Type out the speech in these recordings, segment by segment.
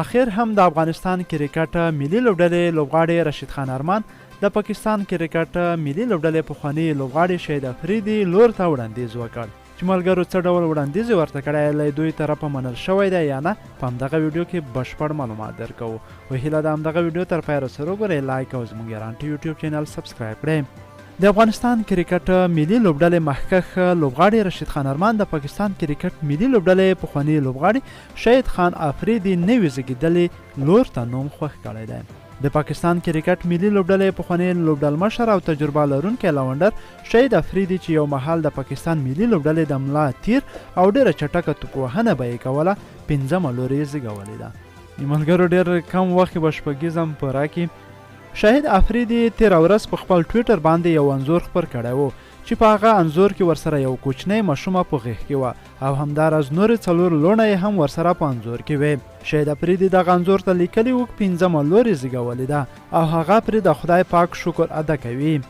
اخر هم د افغانستان کرکټ ملي لوبډلې لوبغاړي رشید خان ارمان د پاکستان کرکټ ملي لوبډلې پخواني لوبغاړي شهید افریدي لور ته وړاندیز وکړ چې ملګرو څه ډول وړاندیز یې ورته کړی، له دوی طرفه منل شوی دی یا نه، په همدغه ویډیو کې بشپړ معلومات درکوو. خو هیله ده همدغه ویډیو تر پایه راسره وګورئ، لایک او زموږ ایران ټي یوټیوب چینل سبسکرایب کړئ. د افغانستان کرکټ ملي لوبډلې مخکښ لوبغاړي رشید خان ارمان د پاکستان کرکټ ملي لوبډلې پخواني لوبغاړي شهید خان افریدي نوي زیږیدلي لور ته نوم خوښ کړی دی. د پاکستان کرکټ ملي لوبډلې پخوانی لوبډلمشر او تجربه لرونکی لونډر شهید افریدي چې یو مهال د پاکستان ملي لوبډلې د ملا تیر او ډېره چټکه توپوهنه به یې کوله، پنځمه لور یې زیږولې ده. ملګرو ډېر کم وخت کې به شپږیزه هم پوره کړي. شاهد افریدي تېره ورځ په خپل ټویټر باندې یو انځور خپر کړی و چې په هغه انځور کې ورسره یو کوچنۍ ماشومه په غېږ کې وه او همداراز نورې څلور لوڼه یې هم ورسره په انځور کې وې. شاهد افریدي دغه انځور ته لیکلي و پنځمه لور یې زیږولې ده او هغه پرې د خدای پاک شکر ادا کوي.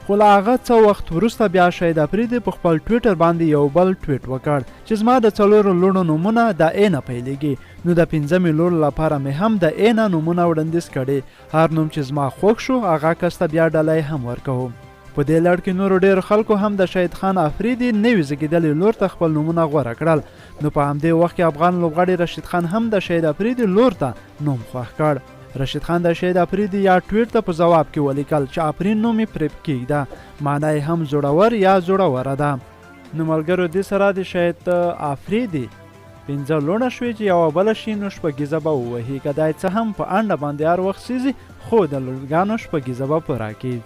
خو له هغه څه وخت وروسته بیا شاهد افریدي په خپل ټویټر باندې یو بل ټویټ وکړ چې زما د څلورو لوڼو نومونه د ای نه پیلیږي نو د پنځمې لور لپاره مې هم د ای نه نومونه وړاندیز کړي، هر نوم چې زما خوښ شو هغه کس ته بیا ډالۍ هم ورکوم. په دې لړ کې نورو ډېرو خلکو هم د شاهد خان افریدي نوي زیږېدلي لور ته خپل نومونه غوره کړل نو په همدې وخت کې افغان لوبغاړي رشید خان هم د شاهد افریدي لور ته نوم خوښ کړ. رشید خان د شهید افریدي یا ټویټ ته په ځواب کې ولیکل چې افرین نوم یې پرې کیږده، معنی یې هم زړور یا زړوره ده. نو ملګرو دې سره د شهید افریدي پنځه لوڼه شوې چې یوه بله شي نو شپږیزه به ووهي، که دا یې څه هم په انډه باندې هر وخت سیزي خو د لورګانو شپږیزه به پوره کړي.